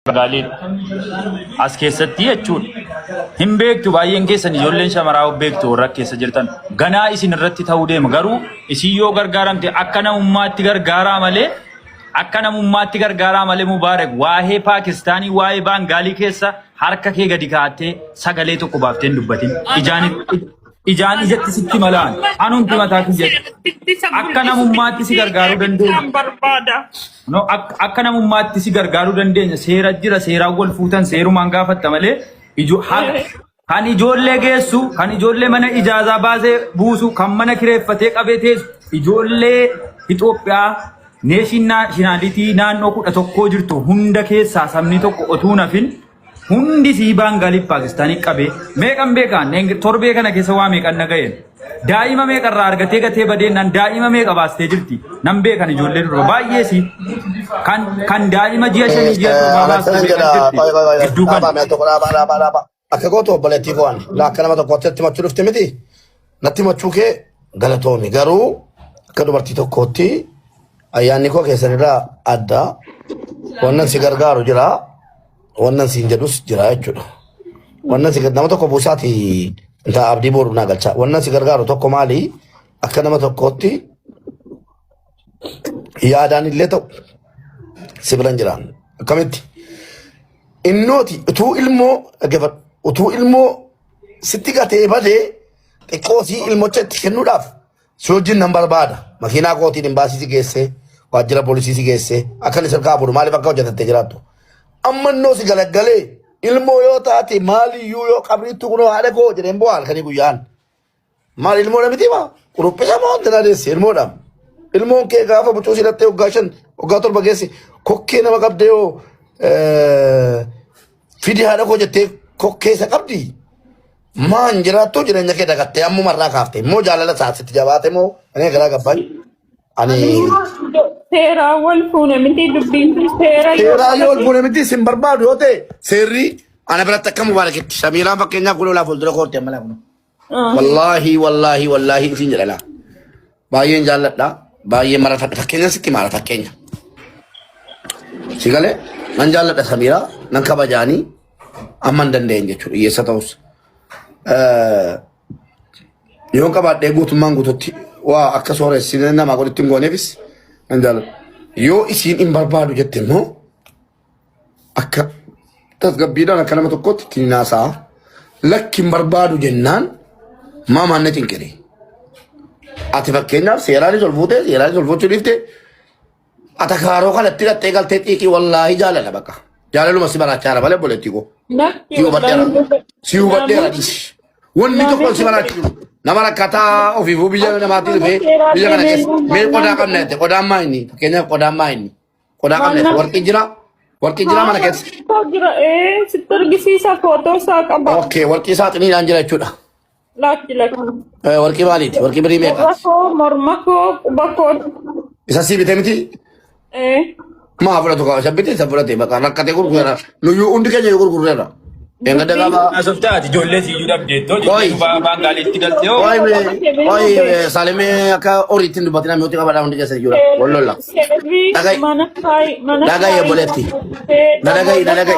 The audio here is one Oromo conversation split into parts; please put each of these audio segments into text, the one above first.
Gaaliin as keessatti jechuudha. Hin beektu baay'een keessan, ijoolleen shamaraa beektu, warra keessa jirtan. Ganaa isin irratti ta'uu deema, garuu isin yoo gargaaramte akka namummaatti gargaaraa malee, akka namummaatti gargaaraa malee, Mubaarak, waa'ee Paakistaanii, waa'ee Baangaalii keessa harka kee gadi kaa'attee sagalee tokko baaftee hin dubbatin. Ijaan ijaan ijatti sitti malaan anumti mataa kiyya akka namummaatti si gargaaruu dandeenya. Barbaada. No, akka namummaatti si gargaaruu dandeenya. Seera jira, seeraan wal fuutan, seerumaan gaafatta malee kan ijoollee geessu, kan ijoollee mana ijaazaa baasee buusu, kan mana kireeffatee qabee teessu, ijoollee Itoophiyaa nationality naannoo 11 jirtu hunda keessaa sabni tokko otuu nafin hundi sii Baangaaliif Paakistaanii qabee meeqan beekaan torbee kana keessa waa meeqan na ga'een, daa'ima meeqarraa argatee gatee badeennaan, daa'ima meeqa baastee jirti nan beekan. Ijoollee durba baay'ee si kan daa'ima ji'a 5, ji'a 7 baastee meeqan jirti gidduu kana. Dhaabaa tokko, dhaabaa, dhaabaa, dhaabaa. Akka gootu, obboleettii koo, ani laa akka nama tokkootti natti machuu dhufte miti. Natti machuu kee galatoomi, garuu akka dubartii tokkootti ayyaanni koo keessanirraa adda. Wannan si gargaaru jira. Wannan siin jedhus jira jechuudha. Wannan si nama tokko buusaati inta abdii booru naa galcha. Wannan si gargaaru tokko maali? Akka nama tokkootti yaadaan illee ta'u si biran jiraan. Akkamitti? Innooti utuu ilmoo dhaggeeffadhu, utuu ilmoo sitti gatee badee xiqqoo sii ilmocha itti kennuudhaaf si wajjin nan barbaada. Makiinaa kootiin imbaasii si geessee, waajjira poolisii si geessee, akka inni sirkaa fuudhu, maaliif akka hojjetattee jiraattu. Amma innoo si galaggalee ilmoo yoo taate maaliyyuu yoo qabriittu kunoo haadha koo jedheen bu'aa halkanii guyyaan. Maal, ilmoodha miti maa? Quruphisa moo wanti na deesse ilmoodha. Ilmoon kee gaafa bucuu si hidhattee waggaa 5, waggaa 7 geesse kokkee nama qabdee yoo fidi haadha koo jettee kokkee isa qabdi. Maan jiraattu jireenya kee dagattee ammuma irraa kaafte immoo jaalala isaa sitti jabaate moo ani garaa gabbaan ani. Seeraan wal fuune miti, dubbiin kun seera yoo Seeraa yoo wal fuune miti, sin barbaadu yoo ta'e seerri ana biratti akka Mubaarakitti Samiiraan fakkeenyaaf kun olaa fuuldura koorti amma laa kun. Wallaahi, wallaahi, wallaahi isin jedha laa. Baay'een jaalladha. Baay'ee marafadha. Fakkeenya sitti maala fakkeenya. Si galee nan jaalladha Samiiraa, nan kabajaanii amma hin danda'een jechuudha, hiyyeessa ta'us. Yoon qabaadhee guutummaan guututti waa akka sooressine namaa godhutti hin gooneefis nan jaalladha. Yoo isiin hin barbaadu jette immoo akka tasgabbiidhaan akka nama tokkotti ittiin haasa'a. Lakki, hin barbaadu jennaan maamaan na cinqire. Ati fakkeenyaaf seeraanis ol fuutee seeraanis ol fuuchuu dhiifte atakaaroo kanatti hidhattee galtee xiiqii wallaahi jaalala bakka. Jaalaluma si baraachaa malee, obboleettii koo. Si hubadheera. Si hubadheera dhiisi. Wanni tokko si baraachisu. Nama rakkataa ofiifuu biyya namaatii dhufee biyya kana keessa. Mee qodaa qabna jette, qodaan maa inni? Fakkeenyaaf qodaan maa inni? Qodaa qabna jette, warqii jira. Warqii jira mana keessa. Jira, ee, sitti argisiisa, footoo isaa qaba. Okay, warqii saaxiniidhaan jira jechuudha. Lakki, lakki. Warqii maaliiti? Warqii birii Gurra meeqaati? koo, morma koo, quba koo. Isa sii bite miti? Ee. Maa fudhatu qaba? Isa bite, isa fudhate bakka rakkatee gurgureera. Nuyyuu hundi keenya yoo gurgurreera. Eeggadda gaafa. Asoftaati ijoollee siyyuu dhabdeettoo Oi. ijoollee Baangaaliitti galtee hoo. Oi, oi, Saalimee, akka horiitti hin dubbatin, namni qabadhaa hundi keessa jechuudha. Wal lolla. Seerri Dhaga'i. mana kaayi mana Dhaga'i, obboleetti. Na dhaga'i, na dhaga'i.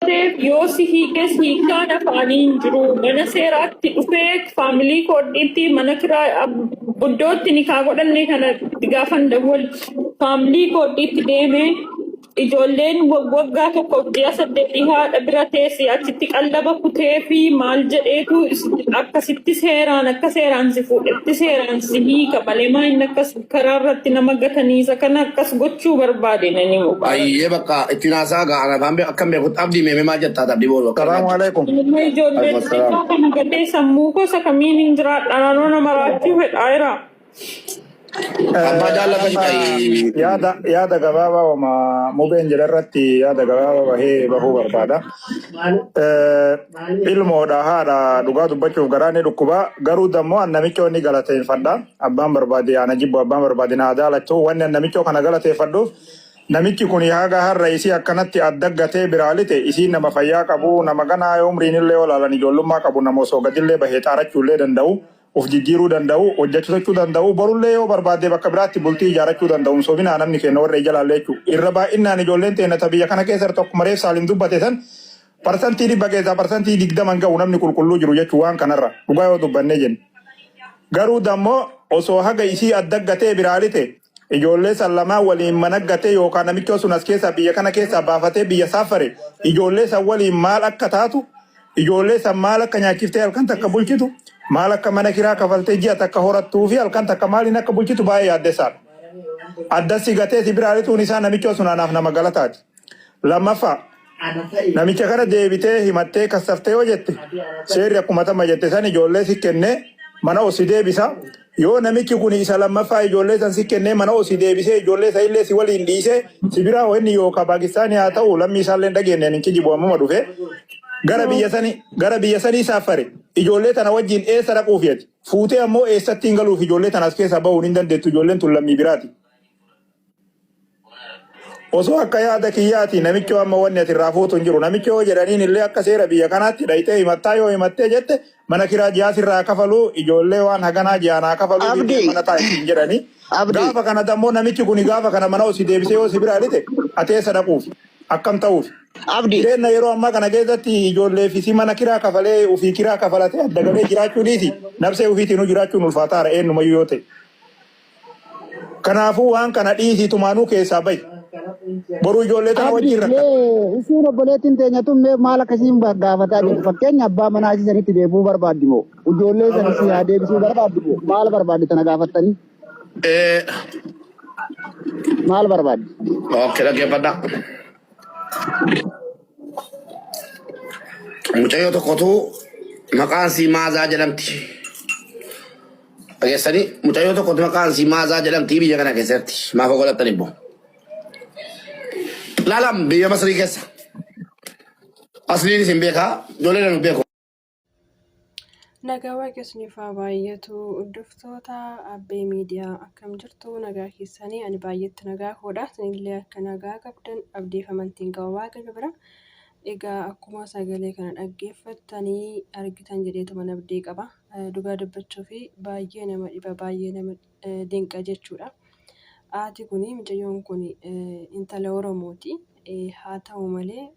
Akkasitti yoo si hiikes hiikaan afaanii hin jiru. Mana seeraatti dhufee family koodhiitti mana kiraa iddootti nikaa godhanne kana gaafan dawwal family koodhiitti deemee ijoolleen waggaa tokkoof ji'a 8 haadha bira teessi achitti qallaba kutee fi maal jedheetu akkasitti seeraan akka seeraan si fuudhetti seeraan si hiika malee maa inni akkas karaa irratti nama gatanii isa kana akkas gochuu barbaade nani Mubaarak. Ayyee, bakka ittiin haasaa gaa ana afaan beeku akkam beekutti abdii meemee maal jettaa abdii boolu akka Salaamu alaikum. Ilma ijoollee Alaikum salaam. xixiqqoo kana gatee sammuu gosa kamiin hin jiraadha, naannoo nama raachuu fedhaa jira. Abbaa jaallata Amma jedha. yaada gabaabaa wama mubeen jedha irratti yaada gabaabaa bahee bahuu barbaada. Ilmoodha haadha dhugaa dubbachuuf garaa ni dhukkuba, garuu dammoo an namichoo ni galateeffadha. Abbaan barbaade ana jibbu, abbaan barbaade na adaalachuu, wanni an namichoo kana galateeffadhuuf namichi kun haga har'a isii akkanatti addaggatee biraa lixe, isiin nama fayyaa qabu, nama ganaa umriin illee olaalan ijoollummaa qabu, nama osoo gadillee bahee xaarachuu illee danda'u. Of jijjiiruu danda'u, hojjechuu danda'u, borullee yoo barbaadde bakka biraatti bultii ijaarrachuu danda'u. Hin sobinaa namni keenya warra ija laallee jechuudha. Irra baay'inaan ijoolleen teenya ta biyya kana keessa tokko mareef saaliin dubbate san 100% keessaa 20% hin ga'u namni qulqulluu jiru jechuudha waan kanarra dhugaa yoo dubbannee jenne. Garuu dammoo osoo haga isii adda gatee biraa lite ijoollee san lamaan waliin mana gatee yookaan namichoo sun as keessaa biyya kana keessaa baafatee biyya saafare ijoollee san waliin maal akka taatu, ijoollee san maal akka nyaachiftee halkan takka bulchitu, maal akka mana kiraa kafaltee ji'a takka horattuu fi halkan takka maaliin akka bulchitu baay'ee yaaddessaadha. Addassi gatee si biraa lixuun isaa namichoo sun anaaf nama galataati. Lammaffaa, namicha kana deebitee himattee kassaftee yoo jette seerri akkuma tamma jette san ijoollee si kennee mana osi deebisa. Yoo namichi kun isa lammaffaa ijoollee san si kennee mana osi deebisee ijoollee isa illee si waliin dhiisee si biraa inni yookaan Paakistaanii haa ta'u, lammii isaallee hin dhageenye, hin kijibu, ammuma dhufe gara biyya sanii saaffare, ijoollee tana wajjin eessa dhaquuf ati fuutee ammoo eessatti hin galuuf? Ijoollee tana as keessaa bahuun hin dandeettu, ijoolleen tun lammii biraati. Osoo akka yaada kiyyaati namichi amma wanni ati irraa fuutu hin jiru. Namichi yoo jedhaniin illee akka seera biyya kanaatti dhayitee himattaa, yoo himattee jette mana kiraa ji'aa sirraa kafaluu, ijoollee waan haganaa ji'aan haa kafaluu, Abdii. mana taa'e siin jedhanii. Abdii. Gaafa kana dammoo namichi kuni gaafa kana mana osii deebisee yoo si biraa lite ati eessa dhaquuf, akkam ta'uuf? Abdii. Jireenya yeroo ammaa kana keessatti ijoollee fi si mana kiraa kafalee ofii kiraa kafalatee adda galee jiraachuu dhiisi, nabsee ofiitiin jiraachuun ulfaataara eenyumayyuu yoo ta'e. Kanaafuu waan kana dhiisii tumaanuu keessaa bahi. Boruu ijoollee tana Abdi, wajjin rakkata. Mee isiin obboleettiin teenya tun mee maal akkasiin gaafataa jirtu? Fakkeenya abbaa manaa isii sanitti deebi'uu barbaaddi moo? Ijoollee sana si haa deebisuu barbaaddi moo? Maal barbaaddi tana gaafattanii? Maal barbaaddi? Okay, dhaggeeffadhaa. Mucayyoo tokkotu maqaan sii Maazaa jedhamti. Dhageessanii, mucayyoo tokkotu maqaan sii Maazaa jedhamti biyya kana keessatti. Maaf godhattan ibbo? Laalam biyya Masrii keessa. Asliin isin beekaa, ijoollee nu beeku. Nagaa Waaqa isiniif haa baay'atu. Hordoftoota Abbee Miidiyaa, akkam jirtu? Nagaa keessanii? Ani baay'eetti nagaa koodha. Isinillee akka nagaa qabdan abdiif amantiin qaba Waaqayyo bira. Egaa akkuma sagalee kana dhaggeeffattanii argitan jedheetuman abdii qaba. Dhugaa dubbachuu fi baay'ee nama dhiba, baay'ee nama dinqa jechuudha. Haati kuni, mucayyoon kun intala Oromooti. Haa ta'u malee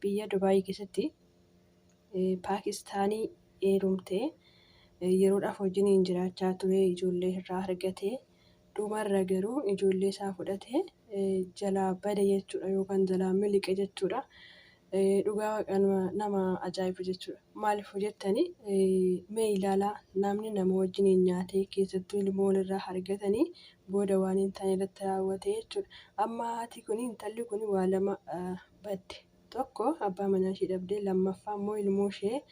biyya Dubaayii keessatti Paakistaanii heerumtee yeroodhaaf wajjiniin jiraachaa ture, ijoollee irraa argate. Dhumarra garuu ijoollee isaa fudhatee jalaa bade jechuudha yookaan jalaa miliqe jechuudha. Dhugaa Waaqa nama ajaa'ibu jechuudha. Maaliif jettanii, mee ilaalaa, namni nama wajjiniin nyaatee, keessattuu ilmoo walirraa argatanii booda waan hin taane irratti raawwate jechuudha. Amma haati kun, intalli kun waa lama badde. Tokko abbaa manaa ishee dhabde, lammaffaa immoo ilmoo ishee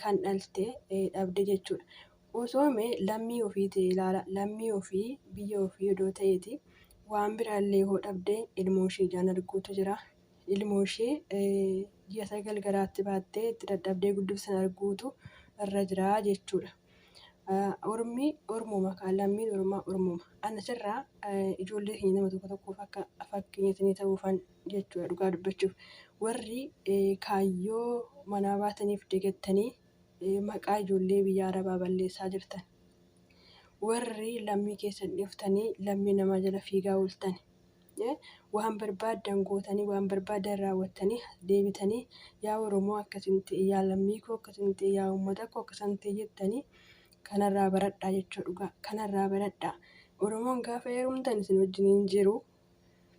kan dhalte dhabde jechuudha. Osoo mee lammii ofii ta'e, ilaala, lammii ofii, biyya ofii odoo ta'eeti waan biraallee hoo dhabde ilmoo ishee ijaan arguutu jira. Ilmoo ishee ji'a 9 garaatti baattee itti dadhabdee guddifte arguutu irra jira jechuudha. Ormi ormuma kaa, lammiin ormaa ormuma. Ani asirraa ijoollee keenya nama tokko tokkoof akka fakkeenya isinii ta'uufan jechuudha dhugaa dubbachuuf. Warri kaayyoo manaa baataniif degattanii maqaa ijoollee biyya Arabaa balleessaa jirtan. Warri lammii keessan dhiiftanii lammii namaa jala fiigaa ooltan. Waan barbaaddan gootanii, waan barbaaddan raawwattanii deebitanii yaa Oromoo akkasin ta'e, yaa lammii koo akkasin ta'e, yaa uummata koo akkasan ta'e jettanii, kanarraa baradhaa jechuu, dhugaa kanarraa baradhaa. Oromoon gaafa heerumtan isin wajjiniin jiru,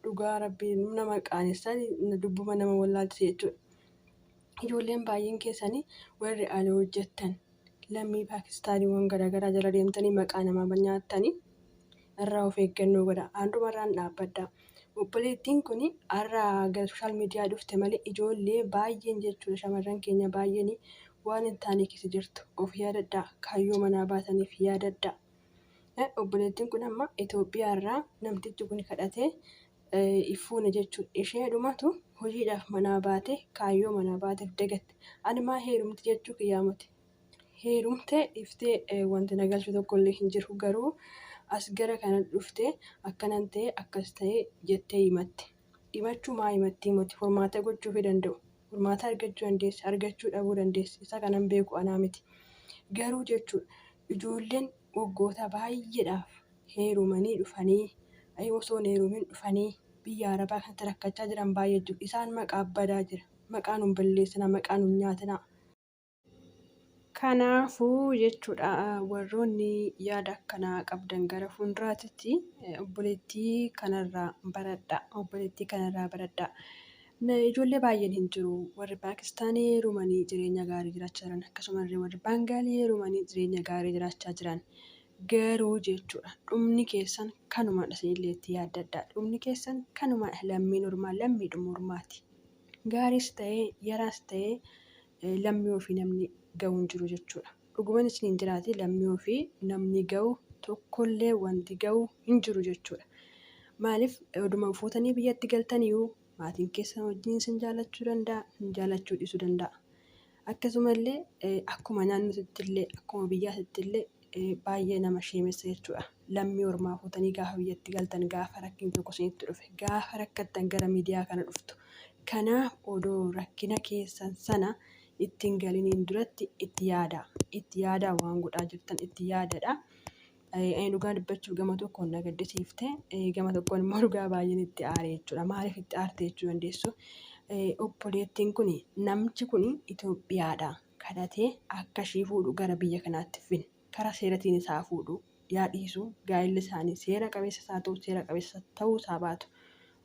dhugaa rabbii nama qaanessa, dubbuma nama wallaalchise jechuudha. Ijoolleen baay'een keessanii warri ala hojjettan lammii Paakistaaniiwwan garaagaraa jala deemtanii maqaa namaa nyaattanii irraa of eeggannoo godha. Handumarraan dhaabbadha. Obboleettiin kun har'a gara social media dhufte malee ijoollee baay'een jechuudha, shamarran keenya baay'een waan hin taane keessa jirtu. Of yaadadhaa. Kaayyoo manaa baataniif yaadadhaa. Obboleettiin kun amma Itoophiyaa irraa namtichi kun kadhatee fuune jechuudha. Ishee dhumatu hojiidhaaf manaa baate, kaayyoo manaa baateef dagatte. Ani maa heerumti jechuu kiyyaa miti. Heerumte dhiiftee wanti na galchu tokko illee hin jiru, garuu as gara kana dhuftee akkanan ta'e, akkas ta'e jettee himatte. Himachuu maa himattii miti, furmaata gochuufii danda'u. Furmaata argachuu dandeessi, argachuu dhabuu dandeessi. Isa kanan beeku anaa miti. Garuu jechuudha, Ijoolleen waggoota baay'eedhaaf heerumanii dhufanii osoo hin heerumin dhufanii biyya arabaa kanatti rakkachaa jiran baay'ee jiru. Isaan maqaa badaa jira. Maqaa nun balleessinaa, maqaa nun nyaatinaa. Kanaafuu jechuudha warroonni yaada akkanaa qabdan gara fuulduraatitti obboleettii kanarraa baradhaa. Obboleettii kanarraa baradhaa. Ijoollee baay'een hin jiru. Warri Paakistaanii heerumanii jireenya gaarii jiraachaa jiran akkasumallee warri Baangaalii heerumanii jireenya gaarii jiraachaa jiran. Garuu jechuudha dhumni keessan kanumadha isinillee itti yaaddadhaa. Dhumni keessan kanumadha lammiin ormaa lammiidhuma ormaati. Gaariis ta'ee yaraas ta'ee lammii ofii namni ga'u hin jiru jechuudha. Dhuguman isiniin jiraate lammii ofii namni ga'u tokkollee wanti ga'u hin jiru jechuudha. Maaliif oduma fuutanii biyyatti galtaniyyuu maatiin keessan wajjin isin jaallachuu danda'a, isin jaallachuu dhiisuu danda'a. Akkasumallee akkuma naannootti illee akkuma biyyaatti illee baay'ee nama sheemessa jechuudha. Lammii ormaa fuutanii gaafa biyyatti galtan gaafa rakkinni tokko isinitti dhufe gaafa rakkattan gara miidiyaa kana dhuftu. Kanaaf odoo rakkina keessan sana itti hin galiniin duratti itti yaadaa. Itti yaadaa waan godhaa jirtan itti yaadadha. Ani dhugaa dubbachuuf gama tokkoon na gaddisiifte gama tokkoon immoo dhugaa baay'een itti aare jechuudha. Maaliif itti aarte jechuu dandeessu? Obboleettiin kun namichi kun Itoophiyaadha. Kadhatee akka ishii fuudhu gara biyya kanaatti finne. Karaa seeratiin isaa fuudhu yaa dhiisu gaa'elli isaanii seera qabeessa isaa ta'u seera qabeessa ta'uu isaa baatu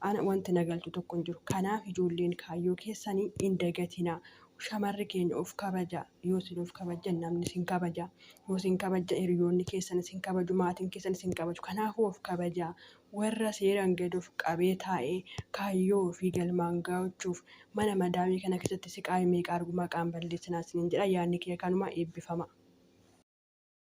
ana wanti na galchu tokko hin jiru. Kanaaf ijoolleen kaayyoo keessanii hin dagatinaa. Shamarri keenya of kabaja. Yoo isin of kabajjan namni isin kabaja. Yoo isin kabajjan hiriyoonni keessan isin kabaju, maatiin keessan isin kabaju. Kanaafuu of kabajaa. Warra seeraan gad of qabee taa'ee kaayyoo ofii galmaan ga'achuuf mana madaamii kana keessatti siqaayii meeqa argu maqaan balleessinaa isiniin jedha. Yaadni kiyya kanuma eebbifama.